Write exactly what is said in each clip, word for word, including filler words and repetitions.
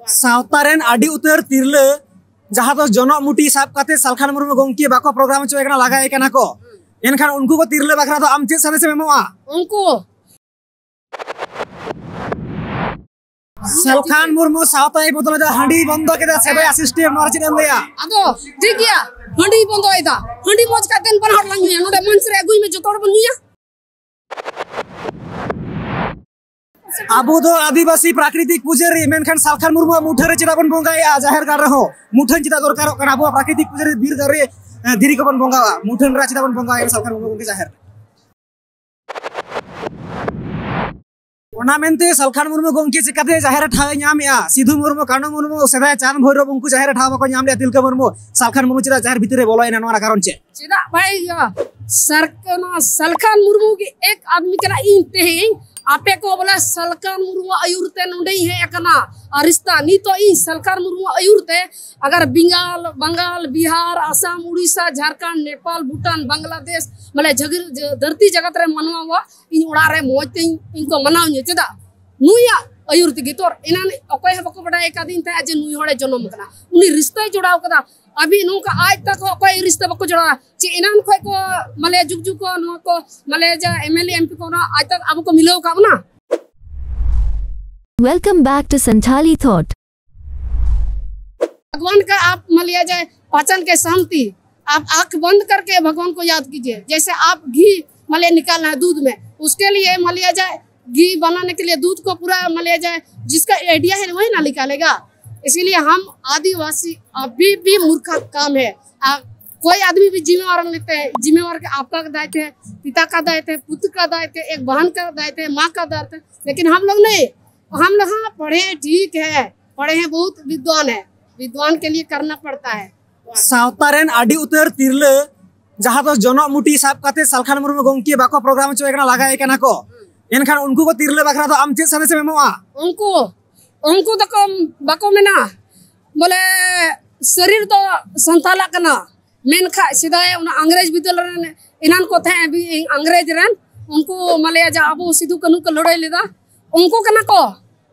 ᱥᱟᱶᱛᱟ ᱨᱮᱱ ᱟᱹᱰᱤ ᱩᱛᱟᱹᱨ ᱛᱤᱨᱞᱟᱹ ᱡᱟᱦᱟᱸ ᱫᱚ ᱡᱚᱱᱚᱜ ᱢᱩᱴᱤ ᱥᱟᱵ ᱠᱟᱛᱮ ᱥᱟᱞᱠᱷᱟᱱ ᱢᱩᱨᱢᱩ ᱜᱚᱢᱠᱮ ᱵᱟᱠᱚ ᱯᱨᱳᱜᱨᱟᱢ ᱦᱚᱪᱚᱭᱮ ᱠᱟᱱᱟ, ᱞᱟᱜᱟᱭᱮ ᱠᱟᱱᱟ ᱠᱚ, ᱮᱱᱠᱷᱟᱱ ᱩᱱᱠᱩ ᱠᱚ ᱛᱤᱨᱞᱟᱹ ᱵᱟᱠᱷᱨᱟ ᱫᱚ ᱟᱢ ᱪᱮᱫ ᱥᱟᱸᱫᱮᱥ ᱮᱢ ᱮᱢᱚᱜᱼᱟ? ᱩᱱᱠᱩ ᱥᱟᱞᱠᱷᱟᱱ ᱢᱩᱨᱢᱩ ᱥᱟᱶᱛᱟᱭ ᱵᱚᱫᱚᱞ ᱮᱫᱟ, ᱦᱟᱺᱰᱤ ᱵᱚᱱᱫᱚ ᱠᱮᱫᱟ, ᱥᱮᱫᱟᱭᱟᱜ ᱥᱤᱥᱴᱮᱢ, ᱱᱚᱣᱟ ᱨᱮ ᱪᱮᱫ ᱮᱢ ᱞᱟᱹᱭᱟ? ᱟᱫᱚ ᱴᱷᱤᱠ ᱜᱮᱭᱟ, ᱦᱟᱺᱰᱤ ᱵᱚᱱᱫᱚᱭᱮᱫᱟ, ᱦᱟᱺᱰᱤ ᱢᱚᱡᱽ ᱠᱟᱛᱮ ᱵᱟᱱᱟ ᱦᱚᱲ ᱞᱟᱝ ᱧᱩᱭᱟ, ᱱᱚᱰᱮ ᱢᱚᱧᱪ ᱨᱮ ᱟᱹᱜᱩᱭ ᱢᱮ, ᱡᱚᱛᱚ ᱦᱚᱲ ᱵᱚᱱ ᱧᱩᱭᱟ᱾ ᱟᱵᱚ ᱫᱚ ᱟᱹᱫᱤᱵᱟᱹᱥᱤ ᱯᱨᱟᱠᱨᱤᱛᱤᱠ ᱯᱩᱡᱟᱹᱨᱤ, ᱢᱮᱱᱠᱷᱟᱱ ᱥᱟᱞᱠᱷᱟᱱ ᱢᱩᱨᱢᱩᱣᱟᱜ ᱢᱩᱴᱷᱟᱹᱱ ᱨᱮ ᱪᱮᱫᱟᱜ ᱵᱚᱱ ᱵᱚᱸᱜᱟᱭᱟ? ᱡᱟᱦᱮᱨ ᱜᱟᱲ ᱨᱮᱦᱚᱸ ᱢᱩᱴᱷᱟᱹᱱ ᱪᱮᱫᱟᱜ ᱫᱚᱨᱠᱟᱨᱚᱜ ᱠᱟᱱᱟ? ᱟᱵᱚᱣᱟᱜ ᱯᱨᱟᱠᱨᱤᱛᱤᱠ ᱯᱩᱡᱟᱹᱨᱤ ᱵᱤᱨ ᱫᱟᱨᱮ, ᱮ, ᱫᱷᱤᱨᱤ ᱠᱚᱵᱚᱱ ᱵᱚᱸᱜᱟᱣᱟ, ᱢᱩᱴᱷᱟᱹᱱ ᱨᱮ ᱪᱮᱫᱟᱜ ᱵᱚᱱ ᱵᱚᱸᱜᱟᱭᱟ ᱥᱟᱞᱠᱷᱟᱱ ᱢᱩᱨᱢᱩ ᱜᱚᱢᱠᱮ ᱡᱟᱦᱮᱨ ᱨᱮ? ᱚᱱᱟ ᱢᱮᱱᱛᱮ ᱥᱟᱞᱠᱷᱟᱱ ᱢᱩᱨᱢᱩ ᱜᱚᱢᱠᱮ ᱪᱤᱠᱟᱹᱛᱮ ᱡᱟᱦᱮᱨ ᱨᱮ ᱴᱷᱟᱶ ᱮ ᱧᱟᱢᱮᱜᱼᱟ? ᱥᱤᱫᱷᱩ ᱢᱩᱨᱢᱩ, ᱠᱟᱹᱱᱩ ᱢᱩᱨᱢᱩ, ᱥᱮᱫᱟᱭ ᱪᱟᱸᱫᱽ ᱵᱷᱳᱭᱨᱳᱵ, ᱩᱱᱠᱩ ᱡᱟᱦᱮᱨ ᱨᱮ ᱴᱷᱟᱶ ᱵᱟᱠᱚ ᱧᱟᱢ ᱞᱮᱜᱼᱟ᱾ ᱛᱤᱞᱠᱟᱹ ᱢᱩᱨᱢᱩ, ᱥᱟᱞᱠᱷᱟᱱ ᱢᱩᱨᱢᱩ ᱪᱮᱫᱟᱜ ᱡᱟᱦᱮᱨ ᱵᱷᱤᱛᱤᱨ ᱨᱮ ᱵᱚᱞᱚᱭᱮᱱᱟ? ᱱᱚᱣᱟ ᱨᱮᱱᱟᱜ ᱠᱟᱨᱚᱱ ᱪᱮᱫ? ᱪᱮᱫᱟᱜ ᱵᱟᱭ ᱦᱩᱭᱩᱜᱼᱟ? ᱥᱟᱨ-, ᱱᱚᱣᱟ ᱥᱟᱞᱠᱷᱟᱱ ᱢᱩᱨᱢᱩ ᱜᱮ ᱮᱠ ᱟᱫᱢᱤ ᱠᱟᱱᱟ᱾ ᱤᱧ ᱛᱮᱦᱮᱧ ᱟᱯᱮ ᱠᱚ ᱵᱚᱞᱮ ᱥᱟᱞᱠᱷᱟᱱ ᱢᱩᱨᱢᱩ ᱟᱹᱭᱩᱨ ᱛᱮ ᱱᱚᱸᱰᱮᱧ ᱦᱮᱡ ᱟᱠᱟᱱᱟ᱾ ᱟᱨ ᱨᱤᱥᱛᱟ ᱱᱤᱛᱚᱜ ᱤᱧ ᱥᱟᱞᱠᱷᱟᱱ ᱢᱩᱨᱢᱩ ᱟᱹᱭᱩᱨ ᱛᱮ ᱟᱜᱟᱨ ᱵᱮᱝᱜᱟᱞ, ᱵᱟᱝᱜᱟᱞ, ᱵᱤᱦᱟᱨ, ᱟᱥᱟᱢ, ᱩᱲᱤᱥᱥᱟ, ᱡᱷᱟᱲᱠᱷᱚᱸᱰ, ᱱᱮᱯᱟᱞ, ᱵᱷᱩᱴᱟᱱ, ᱵᱟᱝᱞᱟᱫᱮᱥ, ᱢᱟᱱᱮ ᱡᱷᱟᱹᱜᱤᱨ-, ᱡᱟᱹ-, ᱫᱷᱟᱹᱨᱛᱤ ᱡᱟᱠᱟᱛ ᱨᱮ ᱢᱟᱱᱣᱟ ᱠᱚ ᱤᱧ ᱚᱲᱟᱜ ᱨᱮ ᱢᱚᱡᱽ ᱛᱮᱧ, ᱤᱧ ᱠᱚ ᱢᱟᱱᱟᱣ ᱤᱧᱟᱹ᱾ ᱪᱮᱫᱟᱜ? ᱱᱩᱭᱟᱜ ᱟᱹᱭᱩᱨ ᱛᱮᱜᱮ᱾ ᱛᱚ ᱮᱱᱟᱱ ᱚᱠᱚᱭ ᱦᱚᱸ ᱵᱟᱠᱚ ᱵᱟᱰᱟᱭ ᱟᱠᱟᱫᱤᱧ ᱛᱟᱦᱮᱸᱫ ᱡᱮ ᱱᱩᱭ ᱦᱚᱲᱮ ᱡᱚᱱᱚᱢ ᱟᱠᱟᱱᱟ᱾ ᱩᱱᱤ ᱨᱤᱥᱛᱟᱹᱭ ᱡᱚᱲᱟᱣ ᱠᱟᱫᱟ᱾ ᱟᱵᱤ ᱱᱚᱝᱠᱟ ᱟᱡ ᱛᱟᱠ ᱚᱠᱚᱭ ᱨᱤᱥᱛᱟᱹ ᱵᱟᱠᱚ ᱡᱚᱲᱟᱣᱟ? ᱪᱮ ᱮᱱᱟᱱ ᱠᱷᱚᱡ ᱠᱚ ᱢᱟᱞᱮ ᱡᱩᱜᱽ ᱡᱩᱜᱽ ᱠᱚ ᱱᱚᱣᱟ ᱠᱚ ᱢᱟᱞᱮ ᱡᱟ M L A, M P ᱠᱚ ᱚᱱᱟ ᱟᱡ ᱛᱟᱠ ᱟᱵᱚ ᱠᱚ ᱢᱤᱞᱟᱹᱣ ᱟᱠᱟᱫ ᱵᱚᱱᱟ? Welcome back to Santhali Thought. भगवान का आप मान लिया जाए पाचन के शांति, आप आंख बंद करके भगवान को याद कीजिए। जैसे आप घी मान लिया निकालना है दूध में, उसके लिए मान लिया जाए घी बनाने के लिए दूध को पूरा मान लिया जाए, जिसका आइडिया है वही ना निकालेगा। इसीलिए हम आदिवासी अभी भी मूर्ख काम है। आ, कोई आदमी भी जिम्मेवार लेते हैं, जिम्मेवार का आपका दायित्व है, पिता का दायित्व है, पुत्र का दायित्व है, एक बहन का दायित्व है, माँ का दायित्व है, लेकिन हम लोग नहीं। हम लोग हाँ पढ़े ठीक है, पढ़े हैं, बहुत विद्वान है, विद्वान के लिए करना पड़ता है। ᱥᱟᱶᱛᱟ ᱨᱮᱱ ᱟᱹᱰᱤ ᱩᱛᱟᱹᱨ ᱛᱤᱨᱞᱟᱹ ᱡᱟᱦᱟᱸ ᱫᱚ ᱡᱚᱱᱚᱜ ᱢᱩᱴᱤ ᱥᱟᱵ ᱠᱟᱛᱮ ᱥᱟᱞᱠᱷᱟᱱ ᱢᱩᱨᱢᱩ ᱜᱚᱢᱠᱮ ᱵᱟᱠᱚ ᱯᱨᱳᱜᱨᱟᱢ ᱦᱚᱪᱚᱭᱮ ᱠᱟᱱᱟ, ᱞᱟᱜᱟᱭᱮ ᱠᱟᱱᱟ ᱠᱚ, ᱮᱱᱠᱷᱟᱱ ᱩᱱᱠᱩ ᱠᱚ ᱛᱤᱨᱞᱟᱹ ᱵᱟᱠᱷᱨᱟ ᱫᱚ ᱟᱢ ᱪᱮᱫ ᱥᱟᱸᱫᱮᱥ ᱮᱢ ᱮᱢᱚᱜᱼᱟ? ᱩᱱᱠᱩ, ᱩᱱᱠᱩ ᱫᱚᱠᱚ ᱵᱟᱠᱚ ᱢᱮᱱᱟ ᱵᱚᱞᱮ ᱥᱚᱨᱤᱨ ᱫᱚ ᱥᱟᱱᱛᱟᱞᱟᱜ ᱠᱟᱱᱟ, ᱢᱮᱱᱠᱷᱟᱡ ᱥᱮᱫᱟᱭ ᱚᱱᱟ ᱤᱝᱨᱮᱡᱽ ᱵᱤᱫᱟᱹᱞ ᱨᱮᱱ ᱮᱱᱟᱱ ᱠᱚ ᱛᱟᱦᱮᱸ ᱤᱝᱨᱮᱡᱽ ᱨᱮᱱ, ᱩᱱᱠᱩ ᱢᱟᱞᱮᱭᱟ ᱡᱟ ᱟᱵᱚ ᱥᱤᱫᱩ ᱠᱟᱹᱱᱦᱩ ᱠᱚ ᱞᱟᱹᱲᱦᱟᱹᱭ ᱞᱮᱫᱟ, ᱩᱱᱠᱩ ᱠᱟᱱᱟ ᱠᱚ᱾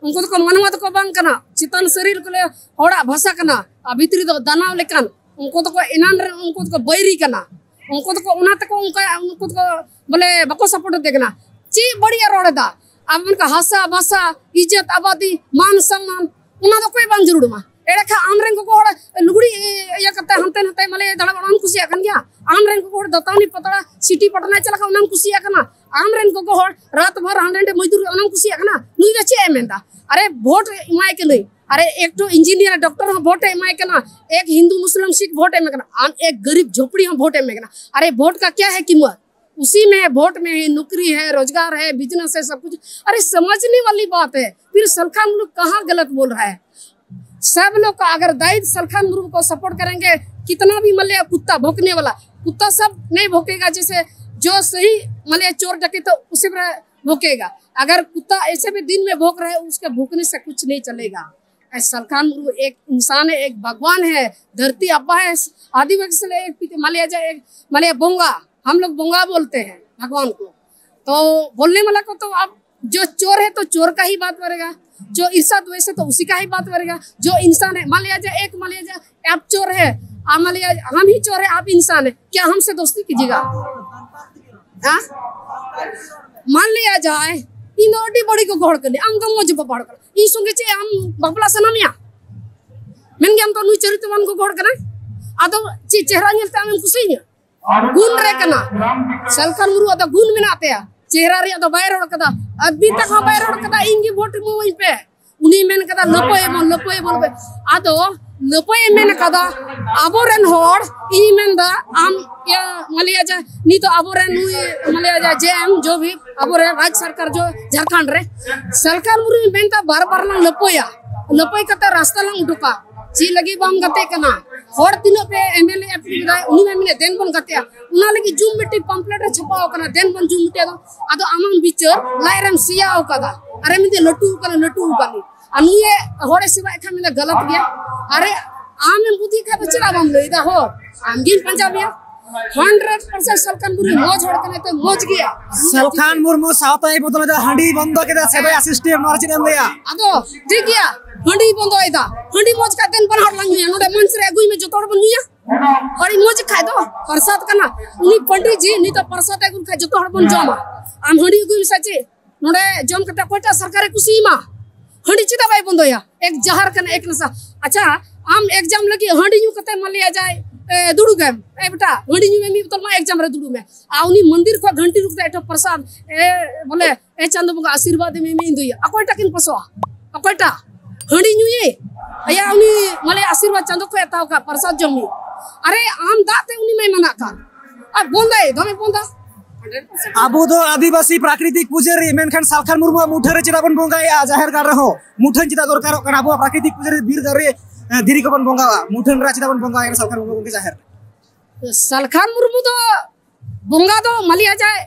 ᱩᱱᱠᱩ ᱫᱚᱠᱚ ᱢᱟᱱᱣᱟ ᱫᱚᱠᱚ ᱵᱟᱝ ᱠᱟᱱᱟ᱾ ᱪᱮᱛᱟᱱ ᱥᱟᱹᱨᱤᱨ ᱠᱚ ᱞᱟᱹᱭᱟ ᱦᱚᱲᱟᱜ ᱵᱷᱟᱥᱟ ᱠᱟᱱᱟ, ᱟᱨ ᱵᱷᱤᱛᱨᱤ ᱫᱚ ᱫᱟᱱᱟᱣ ᱞᱮᱠᱟᱱ᱾ ᱩᱱᱠᱩ ᱫᱚᱠᱚ ᱮᱱᱟᱱ ᱨᱮ, ᱩᱱᱠᱩ ᱫᱚᱠᱚ ᱵᱟᱹᱭᱨᱤ ᱠᱟᱱᱟ᱾ ᱩᱱᱠᱩ ᱫᱚᱠᱚ ᱚᱱᱟ ᱛᱮᱠᱚ ᱚᱱᱠᱟ, ᱩᱱᱠᱩ ᱫᱚᱠᱚ ᱵᱚᱞᱮ ᱵᱟᱠᱚ ᱥᱟᱯᱳᱨᱴ ᱮᱫ ᱠᱟᱱᱟ᱾ ᱪᱮᱫ ᱵᱟᱹᱲᱤᱡ ᱮ ᱨᱚᱲ ᱮᱫᱟ? ᱟᱵᱚ ᱚᱱᱠᱟ ᱦᱟᱥᱟ ᱵᱷᱟᱥᱟ, ᱤᱡᱽᱡᱚᱛ, ᱟᱵᱟᱫᱤ, ᱢᱟᱱ ᱥᱚᱱᱢᱟᱱ, ᱚᱱᱟ ᱫᱚ ᱚᱠᱚᱭ ᱵᱟᱝ ᱡᱟᱹᱨᱩᱲ ᱢᱟ᱾ ᱮᱲᱮ ᱠᱷᱟᱱ ᱟᱢᱨᱮᱱ ᱜᱚᱜᱚ ᱦᱚᱲ ᱞᱩᱜᱽᱲᱤ ᱤᱭᱟᱹ ᱠᱟᱛᱮ ᱦᱟᱱᱛᱮ ᱱᱟᱛᱮ ᱢᱟᱞᱮ ᱫᱟᱬᱟ ᱵᱟᱲᱟ, ᱚᱱᱟᱢ ᱠᱩᱥᱤᱭᱟᱜ ᱠᱟᱱ ᱜᱮᱭᱟ? ᱟᱢᱨᱮᱱ ᱜᱚᱜᱚ ᱦᱚᱲ ᱫᱟᱹᱛᱟᱹᱣᱱᱤ ᱯᱟᱛᱲᱟ ᱥᱤᱴᱤ ᱯᱟᱴᱱᱟᱭ ᱪᱟᱞᱟᱜ ᱠᱟᱱᱟ, ᱚᱱᱟᱢ ᱠᱩᱥᱤᱭᱟᱜ ᱠᱟᱱᱟ? ᱟᱢᱨᱮᱱ ᱜᱚᱜᱚ ᱦᱚᱲ ᱨᱟᱛ ᱵᱷᱚᱨ ᱦᱟᱸᱰᱮ ᱱᱟᱰᱮ ᱢᱚᱡᱫᱩᱨ, ᱚᱱᱟᱢ ᱠᱩᱥᱤᱭᱟᱜ ᱠᱟᱱᱟ? ᱱᱩᱭ ᱫᱚ ᱪᱮᱫ ᱮ ᱢᱮᱱᱫᱟ? ᱟᱨᱮ, ᱵᱷᱳᱴ ᱮᱢᱟᱭ ᱠᱟᱹᱱᱟᱹᱧ᱾ ᱟᱨᱮ, ᱮᱠ ᱴᱷᱚ ᱤᱧᱡᱤᱱᱤᱭᱟᱨ ᱰᱚᱠᱴᱚᱨ ᱦᱚᱸ ᱵᱷᱳᱴ ᱮ ᱮᱢᱟᱭ ᱠᱟᱱᱟ, ᱮᱠ ᱦᱤᱱᱫᱩ ᱢᱩᱥᱞᱤᱢ ᱥᱤᱠᱷ ᱵᱷᱳᱴ ᱮ ᱮᱢᱟᱭ ᱠᱟᱱᱟ, ᱟᱢ ᱮᱠ ᱜᱟᱨᱤᱵ ᱡᱷᱚᱯᱲᱤ ᱦᱚᱸ ᱵᱷᱳᱴ ᱮ ᱮᱢᱟᱭ ᱠᱟᱱᱟ᱾ ᱟᱨᱮ, ᱵᱷᱳᱴ ᱠᱟ ᱠᱭᱟ ᱦᱮ ᱠᱤᱢᱚᱛ? उसी में है, वोट में है, नौकरी है, रोजगार है, बिजनेस है, सब कुछ। अरे, समझने वाली बात है। फिर सलखान मुलुक कहाँ गलत बोल रहा है? सब लोग का अगर दाइद सलखान मुर्मू को सपोर्ट करेंगे, कितना भी मान लिया कुत्ता भौंकने वाला, कुत्ता सब नहीं भौंकेगा। जैसे जो सही मान लिया चोर डकैत तो उसी पर भौंकेगा। अगर कुत्ता ऐसे भी दिन में भौंक रहा है, उसके भौंकने से कुछ नहीं चलेगा। सलखान मुर्मू एक इंसान है, एक भगवान है, धरती अब्बा है, आदिवासी से एक पिता, मान लिया जाए, एक मान लिया बोंगा, हम लोग बोंगा बोलते हैं भगवान को। तो बोलने वाला को तो आप, जो चोर है तो चोर का ही बात बनेगा, जो ईर्षा द्वेष है तो उसी का ही बात बनेगा, जो इंसान है, मान लिया जाए, एक मान लिया जाए आप चोर है, आप मान लिया हम ही चोर है, आप इंसान है, क्या हमसे दोस्ती कीजिएगा? हाँ? मान लिया जाए, ᱤᱧ ᱫᱚ ᱟᱹᱰᱤ ᱵᱟᱹᱲᱤᱡ ᱜᱚᱜᱚ ᱦᱚᱲ ᱠᱟᱹᱱᱟᱹᱧ, ᱟᱢ ᱫᱚ ᱢᱚᱡᱽ ᱵᱟᱵᱟ ᱦᱚᱲ ᱠᱟᱱᱟ, ᱤᱧ ᱥᱚᱸᱜᱮ ᱪᱮᱫ ᱟᱢ ᱵᱟᱯᱞᱟ ᱥᱟᱱᱟ ᱢᱮᱭᱟ? ᱢᱮᱱ ᱜᱮᱭᱟᱢ ᱛᱚ ᱱᱩᱭ ᱪᱚᱨᱤᱛᱨᱚᱵᱟᱱ ᱜᱚᱜᱚ ᱦᱚᱲ ᱠᱟᱱᱟᱭ᱾ ᱟᱫᱚ ᱪᱮᱫ ᱪᱮᱦᱨᱟ ᱧᱮᱞᱛᱮ ᱟᱢᱮᱢ ᱠᱩᱥᱤᱭᱟᱹᱧᱟ? ᱜᱩᱱ ᱨᱮ ᱠᱟᱱᱟ᱾ ᱥᱟᱞᱠᱷᱟᱱ ᱢᱩᱨᱢᱩ ᱟᱫᱚ ᱜᱩᱱ ᱢᱮᱱᱟᱜ ᱛᱟᱭᱟ, ᱪᱮᱦᱨᱟ ᱨᱮᱭᱟᱜ ᱫᱚ ᱵᱟᱭ ᱨᱚᱲ ᱠᱟᱫᱟ᱾ ᱟᱫ ᱵᱤ ᱛᱟᱠ ᱦᱚᱸ ᱵᱟᱭ ᱨᱚᱲ ᱠᱟᱫᱟ, ᱤᱧ ᱜᱮ ᱵᱷᱳᱴ ᱮᱢᱟᱹᱧ ᱯᱮ᱾ ᱩᱱᱤ ᱢᱮᱱ ᱠᱟᱫᱟ ᱞᱟᱹᱯᱟᱹᱭ ᱮᱢᱚᱱ, ᱞᱟᱹᱯᱟᱹᱭ ᱮᱢᱚᱱ ᱯᱮ᱾ ᱟᱫᱚ ᱞᱟᱹᱯᱟᱹᱭ ᱮ ᱢᱮᱱ ᱠᱟᱫᱟ, ᱟᱵᱚᱨᱮᱱ ᱦᱚᱲ, ᱤᱧ ᱢᱮᱱᱫᱟ ᱟᱢ ᱤᱭᱟᱹ ᱢᱟᱞᱤᱭᱟ ᱡᱟ, ᱱᱤᱛᱚᱜ ᱟᱵᱚᱨᱮᱱ ᱱᱩᱭ ᱢᱟᱞᱤᱭᱟ ᱡᱟ ᱡᱮ ᱮᱢ ᱡᱚ ᱵᱷᱤ ᱟᱵᱚᱨᱮᱱ ᱨᱟᱡᱽ ᱥᱚᱨᱠᱟᱨ ᱡᱚ ᱡᱷᱟᱲᱠᱷᱚᱸᱰ ᱨᱮ ᱥᱟᱞᱠᱷᱟᱱ ᱢᱩᱨᱢᱩ ᱢᱮᱱᱫᱟ ᱵᱟᱨ ᱵᱟᱨ ᱞᱟᱝ ᱞᱟᱹᱯᱟᱹᱭᱟ, ᱞᱟᱹᱯᱟᱹᱭ ᱠᱟᱛᱮ ᱨᱟᱥᱛᱟ ᱞᱟᱝ ᱩᱰᱩᱠᱟ᱾ ᱪᱮᱫ ᱞᱟᱹᱜᱤᱫ ᱵᱟᱢ ᱜᱟᱛᱮᱜ ᱠᱟᱱᱟ? ᱦᱚᱲ ᱛᱤᱱᱟᱹᱜ ᱯᱮ ᱮᱢ ᱮᱞ ᱮ ᱟᱹᱯᱤᱞ ᱠᱮᱫᱟᱭ, ᱩᱱᱤ ᱢᱟ ᱢᱮᱱᱮᱫ ᱫᱮᱱ ᱵᱚᱱ ᱜᱟᱛᱮᱜᱼᱟ᱾ ᱚᱱᱟ ᱞᱟᱹᱜᱤᱫ ᱡᱩᱢ ᱢᱤᱫᱴᱤᱡ ᱯᱟᱢᱯᱞᱮᱴ ᱨᱮ ᱪᱷᱟᱯᱟᱣ ᱟᱠᱟᱱᱟ, ᱫᱮᱱ ᱵᱚᱱ ᱡᱩᱢ ᱢᱤᱫᱴᱤᱡ᱾ ᱟᱫᱚ, ᱟᱫᱚ ᱟᱢᱟᱜ ᱵᱤᱪᱟᱹᱨ ᱞᱟᱡ ᱨᱮᱢ ᱥᱮᱭᱟᱣ ᱠᱟᱫᱟ᱾ ᱟᱨᱮ ᱢᱮᱱᱫᱟ ᱞᱟᱹᱴᱩ ᱠᱟᱱᱟ, ᱞᱟᱹᱴᱩ ᱠᱟᱱᱟ᱾ ᱟᱨ ᱱᱩᱭᱮ ᱦᱚᱲᱮ ᱥᱮᱵᱟᱭᱮᱫ ᱠᱷᱟᱱ ᱢᱮᱱᱫᱟ ᱜᱟᱞᱟᱛ ᱜᱮᱭᱟ᱾ ᱟᱨᱮ ᱟᱢᱮᱢ ᱵᱩᱫᱷᱤ ᱠᱷᱟᱱ ᱫᱚ ᱪᱮᱫᱟᱜ ᱵᱟᱢ ᱞᱟᱹᱭᱫᱟ ᱦᱚᱲ? ᱟᱢᱜᱤᱧ ᱯᱟᱸᱡᱟ ᱢᱮᱭᱟ᱾ ᱦᱟᱱᱰᱨᱮᱰ ᱯᱟᱨᱥᱮᱱᱴ ᱥᱟᱞᱠᱷᱟᱱ ᱢᱩᱨᱢᱩ ᱢᱚᱡᱽ ᱦᱚᱲ ᱠᱟᱱᱟᱭ ᱛᱚ, ᱢᱚᱡᱽ ᱜᱮᱭᱟ᱾ ᱥᱟᱞᱠᱷᱟᱱ ᱢᱩᱨᱢᱩ ᱥᱟᱶᱛᱟᱭ ᱵᱚᱫᱚᱞᱮᱫᱟ, ᱦᱟᱺᱰᱤ ᱵᱚᱱᱫᱚ ᱠᱮᱫᱟ, ᱥᱮᱫᱟᱭᱟᱜ ᱥᱤᱥᱴᱮᱢ, ᱱᱚᱣᱟ ᱪᱮᱫ ᱮᱢ ᱞᱟᱹᱭᱟ? ᱟᱫᱚ ᱴᱷᱤᱠ ᱜᱮᱭᱟ, ᱦᱟᱺᱰᱤ ᱵᱚᱱᱫᱚᱭᱮᱫᱟ, ᱦᱟᱺᱰᱤ ᱢᱚᱡᱽ ᱠᱟᱛᱮ ᱵᱟᱱᱟ ᱦᱚᱲ ᱞᱟᱝ ᱧᱩᱭᱟ, ᱱᱚᱰᱮ ᱢᱚᱧᱪ ᱨᱮ ᱟᱹᱜᱩᱭ ᱢᱮ, ᱡᱚᱛᱚ ᱦᱚᱲ ᱵᱚᱱ ᱧᱩᱭᱟ᱾ ᱦᱟᱺᱰᱤ ᱢᱚᱡᱽ ᱠᱷᱟᱡ ᱫᱚ ᱯᱨᱚᱥᱟᱫ ᱠᱟᱱᱟ, ᱩᱱᱤ ᱯᱚᱱᱰᱤᱛ ᱡᱤ ᱱᱤᱛᱚᱜ ᱯᱨᱚᱥᱟᱫ ᱟᱹᱜᱩ ᱞᱮᱠᱷᱟᱡ ᱡᱚᱛᱚ ᱦᱚᱲ ᱵᱚᱱ ᱡᱚᱢᱟ᱾ ᱟᱢ ᱦᱟᱺᱰᱤ ᱟᱹᱜᱩᱭ ᱢᱮ ᱥᱮ ᱪᱮᱫ? ᱱᱚᱰᱮ ᱡᱚᱢ ᱠᱟᱛᱮ ᱚᱠᱚᱭᱴᱟᱜ ᱥᱚᱨᱠᱟᱨᱮ ᱠᱩᱥᱤᱭᱟᱢᱟ? ᱦᱟᱺᱰᱤ ᱪᱮᱫᱟᱜ ᱵᱟᱭ ᱵᱚᱱᱫᱚᱭᱟ? ᱮᱠ ᱡᱟᱦᱟᱨ ᱠᱟᱱᱟ, ᱮᱠ ᱱᱟᱥᱟ᱾ ᱟᱪᱪᱷᱟ, ᱟᱢ ᱮᱠᱡᱟᱢ ᱞᱟᱹᱜᱤᱫ ᱦᱟᱺᱰᱤ ᱧᱩ ᱠᱟᱛᱮ ᱢᱟᱱ ᱞᱤᱭᱟ ᱡᱟᱭ, ᱮ, ᱫᱩᱲᱩᱵ ᱮᱢ, ᱮ ᱵᱮᱴᱟ, ᱦᱟᱺᱰᱤ ᱧᱩ ᱢᱮ ᱢᱤᱫ ᱵᱳᱛᱚᱞ ᱢᱟ, ᱮᱠᱡᱟᱢ ᱨᱮ ᱫᱩᱲᱩᱵ ᱢᱮ᱾ ᱟᱨ ᱩᱱᱤ ᱢᱚᱱᱫᱤᱨ ᱠᱷᱚᱱ ᱜᱷᱟᱱᱴᱤ ᱨᱩ ᱠᱟᱛᱮ ᱮᱴᱟᱜ ᱯᱨᱚᱥᱟᱫ, ᱮ, ᱵᱚᱞᱮ, ᱮ ᱪᱟᱸᱫᱚ ᱵᱚᱸᱜᱟ ᱟᱥᱤᱨᱵᱟᱫ ᱮᱢᱟᱹᱧ ᱢᱮ, ᱤᱧ ᱫᱚ ᱤᱭᱟᱹ᱾ ᱚᱠᱚᱭᱴᱟᱜ ᱠᱤᱱ ᱯᱚᱥᱚᱜᱼᱟ? ᱚᱠᱚᱭᱴᱟᱜ? ᱦᱟᱺᱰᱤ ᱧᱩᱭᱮ, ᱟᱭᱟ ᱩᱱᱤ ᱢᱟᱱᱮ ᱟᱥᱤᱨᱵᱟᱫ ᱪᱟᱸᱫᱚ ᱠᱷᱚᱱ ᱦᱟᱛᱟᱣ ᱠᱟᱜ ᱯᱨᱚᱥᱟᱫ ᱡᱚᱢ ᱧᱩ᱾ ᱟᱨᱮ ᱟᱢ ᱫᱟᱜ ᱛᱮ ᱩᱱᱤ ᱢᱟᱭ ᱢᱟᱱᱟᱜ ᱠᱟᱱ᱾ ᱟᱨ ᱵᱚᱱᱫᱟᱭ, ᱫᱚᱢᱮ ᱵᱚᱱᱫᱟ᱾ ᱟᱵᱚ ᱫᱚ ᱟᱹᱫᱤᱵᱟᱹᱥᱤ ᱯᱨᱟᱠᱨᱤᱛᱤᱠ ᱯᱩᱡᱟᱹᱨᱤ, ᱢᱮᱱᱠᱷᱟᱱ ᱥᱟᱞᱠᱷᱟᱱ ᱢᱩᱨᱢᱩᱣᱟᱜ ᱢᱩᱴᱷᱟᱹᱱ ᱨᱮ ᱪᱮᱫᱟᱜ ᱵᱚᱱ ᱵᱚᱸᱜᱟᱭᱟ ᱡᱟᱦᱮᱨ ᱜᱟᱲ ᱨᱮᱦᱚᱸ? ᱢᱩᱴᱷᱟᱹᱱ ᱪᱮᱫᱟᱜ ᱫᱚᱨᱠᱟᱨᱚᱜ ᱠᱟᱱᱟ? ᱟᱵᱚᱣᱟᱜ ᱯᱨᱟᱠᱨᱤᱛᱤᱠ ᱯᱩᱡᱟᱹᱨᱤ ᱵᱤᱨ ᱫᱟᱨᱮ, ᱮ, ᱫᱷᱤᱨᱤ ᱠᱚᱵᱚᱱ ᱵᱚᱸᱜᱟᱣᱟ, ᱢᱩᱴᱷᱟᱹᱱ ᱨᱮ ᱪᱮᱫᱟᱜ ᱵᱚᱱ ᱵᱚᱸᱜᱟᱭᱟ ᱥᱟᱞᱠᱷᱟᱱ ᱢᱩᱨᱢᱩ ᱜᱚᱢᱠᱮ ᱡᱟᱦᱮᱨ ᱨᱮ? ᱥᱟᱞᱠᱷᱟᱱ ᱢᱩᱨᱢᱩ ᱫᱚ ᱵᱚᱸᱜᱟ ᱫᱚ ᱢᱟᱞᱤᱭᱟ ᱡᱟᱭ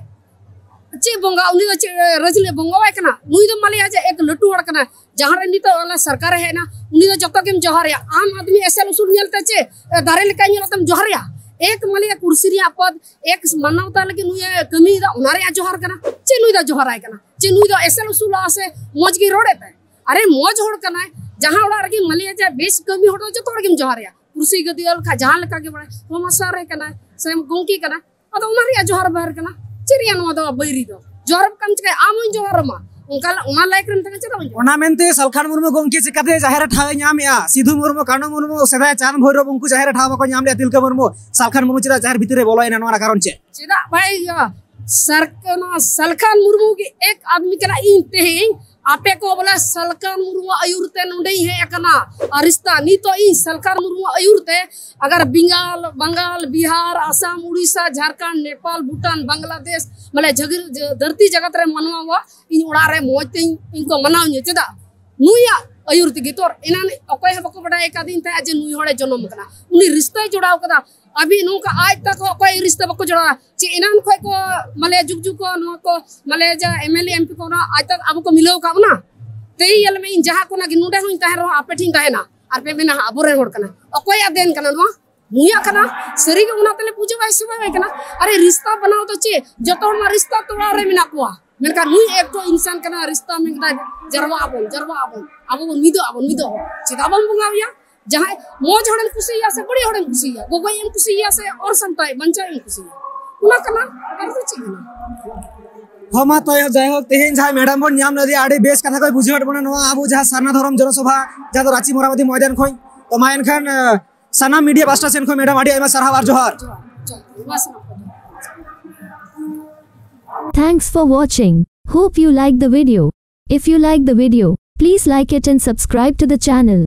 ᱪᱮᱫ ᱵᱚᱸᱜᱟ? ᱩᱱᱤ ᱫᱚ ᱪᱮᱫ ᱨᱟᱡᱽ ᱞᱮ ᱵᱚᱸᱜᱟᱣᱟᱭ ᱠᱟᱱᱟ? ᱱᱩᱭ ᱫᱚ ᱢᱟᱞᱤᱭᱟ ᱡᱟᱭ ᱮᱠ ᱞᱟᱹᱴᱩ ᱦᱚᱲ ᱠᱟᱱᱟ, ᱡᱟᱦᱟᱸ ᱨᱮ ᱱᱤᱛᱚᱜ ᱚᱱᱟ ᱥᱚᱨᱠᱟᱨᱮ ᱦᱮᱡ ᱮᱱᱟ, ᱩᱱᱤ ᱫᱚ ᱡᱚᱛᱚ ᱜᱮᱢ ᱡᱚᱦᱟᱨᱮᱭᱟ᱾ ᱟᱢ ᱟᱫᱢᱤ ᱮᱥᱮᱞ ᱩᱥᱩᱞ ᱧᱮᱞᱛᱮ ᱪᱮᱫ ᱫᱟᱨᱮ ᱞᱮᱠᱟᱭ ᱧᱮᱞᱚᱜ ᱛᱮᱢ ᱡᱚᱦᱟᱨᱮᱭᱟ? ᱮᱠ ᱢᱟᱞᱤᱭᱟ ᱠᱩᱨᱥᱤ ᱨᱮᱭᱟᱜ ᱯᱚᱫ, ᱮᱠ ᱢᱟᱱᱚᱣᱛᱟ ᱞᱟᱹᱜᱤᱫ ᱱᱩᱭ ᱮ ᱠᱟᱹᱢᱤᱭᱮᱫᱟ, ᱚᱱᱟ ᱨᱮᱭᱟᱜ ᱡᱚᱦᱟᱨ ᱠᱟᱱᱟ᱾ ᱪᱮᱫ ᱱᱩᱭ ᱫᱚ ᱡᱚᱦᱟᱨᱟᱭ ᱠᱟᱱᱟ? ᱪᱮᱫ ᱱᱩᱭ ᱫᱚ ᱮᱥᱮᱞ ᱩᱥᱩᱞ ᱥᱮ ᱢᱚᱡᱽ ᱜᱮ ᱨᱚᱲᱮᱫ ᱛᱟᱭ? ᱟᱨᱮ ᱢᱚᱡᱽ ᱦᱚᱲ ᱠᱟᱱᱟᱭ, ᱡᱟᱦᱟᱸ ᱚᱲᱟᱜ ᱨᱮᱜᱮ ᱢᱟᱞᱤᱭᱟ ᱡᱟᱭ ᱵᱮᱥ ᱠᱟᱹᱢᱤ ᱦᱚᱲ ᱫᱚ ᱡᱚᱛᱚ ᱦᱚᱲ ᱜᱮᱢ ᱡᱚᱦᱟᱨᱮᱭᱟ᱾ ᱠᱩᱨᱥᱤ ᱜᱟᱹᱫᱤᱭᱟᱹ ᱞᱮᱠᱷᱟᱡ ᱡᱟᱦᱟᱸ ᱞᱮᱠᱟ ᱜᱮ ᱵᱟᱲᱟᱭ, ᱯᱨᱚᱢᱚᱥᱚᱱ ᱨᱮ ᱠᱟᱱᱟᱭ ᱥᱮ ᱜᱚᱝᱠᱮ ᱠᱟᱱᱟᱭ, ᱟᱫᱚ ᱚᱱᱟ ᱨᱮᱭᱟᱜ ᱡᱚᱦᱟᱨ ᱵᱟᱦᱮᱨ ᱠᱟᱱᱟ᱾ ᱪᱮᱫ ᱨᱮᱭᱟᱜ ᱱᱚᱣᱟ ᱫᱚ ᱵᱟᱹᱭᱨᱤ ᱫᱚ? ᱡᱚᱦᱟᱨ ᱠᱟᱱ ᱪᱤᱠᱟᱹᱭ? ᱟᱢ ᱦᱚᱧ ᱡᱚᱦᱟᱨ ᱟᱢᱟ, ᱚᱱᱠᱟ ᱞᱟ-, ᱚᱱᱟ ᱞᱟᱭᱤᱠ ᱨᱮᱢ ᱛᱟᱦᱮᱸ ᱪᱮᱫᱟᱜ ᱵᱟᱹᱧ ᱡᱚᱦᱟᱨ? ᱚᱱᱟ ᱢᱮᱱᱛᱮ ᱥᱟᱞᱠᱷᱟᱱ ᱢᱩᱨᱢᱩ ᱜᱚᱝᱠᱮ ᱪᱤᱠᱟᱛᱮ ᱡᱟᱦᱮᱨ ᱨᱮ ᱴᱷᱟᱶ ᱮ ᱧᱟᱢᱮᱜᱼᱟ? ᱥᱤᱫᱷᱩ ᱢᱩᱨᱢᱩ, ᱠᱟᱹᱱᱦᱩ ᱢᱩᱨᱢᱩ, ᱥᱮᱫᱟᱭ ᱪᱟᱸᱫᱽ ᱵᱷᱳᱭᱨᱳᱵ, ᱩᱱᱠᱩ ᱡᱟᱦᱮᱨ ᱨᱮ ᱴᱷᱟᱶ ᱵᱟᱠᱚ ᱧᱟᱢ ᱞᱮᱜᱼᱟ᱾ ᱛᱤᱞᱠᱟᱹ ᱢᱩᱨᱢᱩ, ᱥᱟᱞᱠᱷᱟᱱ ᱢᱩᱨᱢᱩ ᱪᱮᱫᱟᱜ ᱡᱟᱦᱮᱨ ᱵᱷᱤᱛᱤᱨ ᱨᱮ ᱵᱚᱞᱚᱭᱮᱱᱟ? ᱱᱚᱣᱟ ᱨᱮᱱᱟᱜ ᱠᱟᱨᱚᱱ ᱪᱮᱫ? ᱪᱮᱫᱟᱜ ᱵᱷᱟᱭ, ᱤᱭᱟᱹ, ᱥᱟᱨ-, ᱱᱚᱣᱟ ᱥᱟᱞᱠᱷᱟᱱ ᱢᱩᱨᱢᱩ ᱜᱮ ᱮᱠ ᱟᱫᱢᱤ ᱠᱟᱱᱟ᱾ ᱤᱧ ᱛᱮᱦᱮᱧ ᱟᱯᱮ ᱠᱚ ᱵᱚᱞᱮ ᱥᱟᱞᱠᱷᱟᱱ ᱢᱩᱨᱢᱩ ᱟᱹᱭᱩᱨ ᱛᱮ ᱱᱚᱰᱮᱧ ᱦᱮᱡ ᱟᱠᱟᱱᱟ᱾ ᱟᱨ ᱨᱤᱥᱛᱟ ᱱᱤᱛᱚᱜ ᱤᱧ ᱥᱟᱞᱠᱷᱟᱱ ᱢᱩᱨᱢᱩ ᱟᱹᱭᱩᱨ ᱛᱮ ᱟᱜᱟᱨ ᱵᱮᱝᱜᱟᱞ, ᱵᱟᱝᱜᱟᱞ, ᱵᱤᱦᱟᱨ, ᱟᱥᱟᱢ, ᱩᱲᱤᱥᱥᱟ, ᱡᱷᱟᱲᱠᱷᱚᱸᱰ, ᱱᱮᱯᱟᱞ, ᱵᱷᱩᱴᱟᱱ, ᱵᱟᱝᱞᱟᱫᱮᱥ, ᱢᱟᱱᱮ ᱡᱷᱟᱹᱜᱤᱨ-, ᱡᱟᱹ-, ᱫᱷᱟᱹᱨᱛᱤ ᱡᱟᱠᱟᱛ ᱨᱮ ᱢᱟᱱᱣᱟ ᱤᱧ ᱚᱲᱟᱜ ᱨᱮ ᱢᱚᱡᱽ ᱛᱮᱧ, ᱤᱧ ᱠᱚ ᱢᱟᱱᱟᱣ ᱤᱧᱟᱹ᱾ ᱪᱮᱫᱟᱜ? ᱱᱩᱭᱟᱜ ᱟᱹᱭᱩᱨ ᱛᱮᱜᱮ᱾ ᱛᱚᱨ ᱮᱱᱟᱱ ᱚᱠᱚᱭ ᱦᱚᱸ ᱵᱟᱠᱚ ᱵᱟᱰᱟᱭ ᱟᱠᱟᱫᱤᱧ ᱛᱟᱦᱮᱸᱫ ᱡᱮ ᱱᱩᱭ ᱦᱚᱲᱮ ᱡᱚᱱᱚᱢ ᱟᱠᱟᱱᱟ᱾ ᱩᱱᱤ ᱨᱤᱥᱛᱟᱭ ᱡᱚᱲᱟᱣ ᱠᱟᱫᱟ᱾ ᱟᱵᱤ ᱱᱚᱝᱠᱟ ᱟᱡ ᱛᱟᱠᱚ ᱚᱠᱚᱭ ᱨᱤᱥᱛᱟ ᱵᱟᱠᱚ ᱡᱚᱲᱟᱣᱟ? ᱪᱮ ᱮᱱᱟᱱ ᱠᱷᱚᱡ ᱠᱚ, ᱢᱟᱱᱮ, ᱡᱩᱜᱽ ᱡᱩᱜᱽ ᱠᱚ ᱱᱚᱣᱟ ᱠᱚ, ᱢᱟᱱᱮ, ᱡᱟ M L A, M P ᱠᱚ ᱚᱱᱟ ᱟᱡ ᱛᱟᱠ ᱟᱵᱚ ᱠᱚ ᱢᱤᱞᱟᱹᱣ ᱟᱠᱟᱫ ᱵᱚᱱᱟ᱾ ᱛᱮᱭ ᱧᱮᱞ ᱢᱮ, ᱤᱧ ᱡᱟᱦᱟᱸ ᱠᱚᱱᱟ ᱜᱮ ᱱᱚᱰᱮ ᱦᱚᱸᱧ ᱛᱟᱦᱮᱱ ᱨᱮᱦᱚᱸ ᱟᱯᱮ ᱴᱷᱮᱱ ᱛᱟᱦᱮᱱᱟ᱾ ᱟᱨ ᱯᱮ ᱢᱮᱱᱟ, "ᱦᱟᱸ, ᱟᱵᱚᱨᱮᱱ ᱦᱚᱲ ᱠᱟᱱᱟ᱾" ᱚᱠᱚᱭᱟᱜ ᱫᱮᱱ ᱠᱟᱱᱟ ᱱᱚᱣᱟ? ᱱᱩᱭᱟᱜ ᱠᱟᱱᱟ, ᱥᱟᱹᱨᱤᱜᱮ ᱚᱱᱟ ᱛᱮᱞᱮ ᱯᱩᱡᱟᱹ ᱵᱟᱭ ᱥᱮᱵᱟ ᱵᱟᱭ ᱠᱟᱱᱟ᱾ ᱟᱨᱮ ᱨᱤᱥᱛᱟ ᱵᱮᱱᱟᱣ ᱫᱚ ᱪᱮᱫ? ᱡᱚᱛᱚ ᱦᱚᱲ ᱢᱟ ᱨᱤᱥᱛᱟ ᱛᱚᱲᱟᱣ ᱨᱮ ᱢᱮᱱᱟᱜ ᱠᱚᱣᱟ, ᱢᱮᱱᱠᱷᱟᱱ ᱱᱩᱭ ᱮᱠᱴᱚ ᱤᱱᱥᱟᱱ ᱠᱟᱱᱟ, ᱨᱤᱥᱛᱟ ᱢᱮᱱ ᱠᱟᱫᱟᱭ ᱡᱟᱨᱣᱟᱜ ᱟᱵᱚᱱ, ᱡᱟᱨᱣᱟᱜ ᱟᱵᱚᱱ, ᱟᱵᱚ ᱵᱚᱱ ᱢᱤᱫᱚᱜ ᱟᱵᱚᱱ, ᱢᱤᱫᱚᱜ ᱟᱵᱚᱱ᱾ ᱪᱮᱫᱟᱜ ᱵᱟᱢ ᱵᱚᱸᱜᱟ ᱟᱭᱟ? ᱡᱟᱦᱟᱸᱭ ᱢᱚᱡᱽ ᱦᱚᱲᱮᱢ ᱠᱩᱥᱤᱭᱟᱭᱟ ᱥᱮ ᱵᱟᱹᱲᱤᱡ ᱦᱚᱲᱮᱢ ᱠᱩᱥᱤᱭᱟᱭᱟ, ᱜᱚᱜᱚᱭ ᱮᱢ ᱠᱩᱥᱤᱭᱟᱭᱟ ᱥᱮ ᱦᱚᱲ ᱥᱟᱱᱛᱟᱲ ᱵᱟᱧᱪᱟᱣ ᱮᱢ ᱠᱩᱥᱤᱭᱟᱭᱟ, ᱚᱱᱟ ᱠᱟᱱᱟ᱾ ᱟᱨ ᱫᱚ ᱪᱮᱫ ᱠᱟᱱᱟ? ᱦᱚᱸ ᱢᱟ ᱛᱚ ᱡᱟᱭᱦᱳᱠ, ᱛᱮᱦᱮᱧ ᱡᱟᱦᱟᱸᱭ ᱢᱮᱰᱟᱢ ᱵᱚᱱ ᱧᱟᱢ ᱞᱮᱫᱮᱭᱟ, ᱟᱹᱰᱤ ᱵᱮᱥ ᱠᱟᱛᱷᱟ ᱠᱚᱭ ᱵᱩᱡᱷᱟᱹᱣ ᱦᱚᱪᱚ ᱵᱚᱱᱟ ᱱᱚᱣᱟ ᱟᱵᱚ ᱡᱟᱦᱟᱸ ᱥᱟᱨᱱᱟ ᱫᱷᱚᱨᱚᱢ ᱡᱚᱱᱚᱥᱚᱵᱷᱟ, ᱡᱟᱦᱟᱸ ᱫᱚ ᱨᱟᱸᱪᱤ ᱢᱚᱨᱟᱵᱟᱫᱤ ᱢᱚᱭᱫᱟᱱ ᱠᱷᱚᱱ᱾ ᱛᱚ ᱢᱟ ᱮᱱᱠᱷᱟᱱ ᱥᱟᱱᱟᱢ ᱢᱤᱰᱤᱭᱟ ᱯᱟᱥᱴᱟ ᱥᱮᱱ ᱠᱷᱚᱱ ᱢᱮᱰᱟᱢ ᱟᱹᱰᱤ ᱟᱭᱢᱟ ᱥᱟᱨᱦᱟᱣ ᱟᱨ ᱡᱚᱦᱟᱨ᱾ Thanks for watching. Hope you like the video. If you like the video, please like it and subscribe to the channel.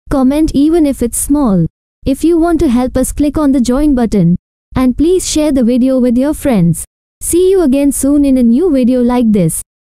Comment even if it's small. If you want to help us, click on the join button. And please share the video with your friends. See you again soon in a new video like this.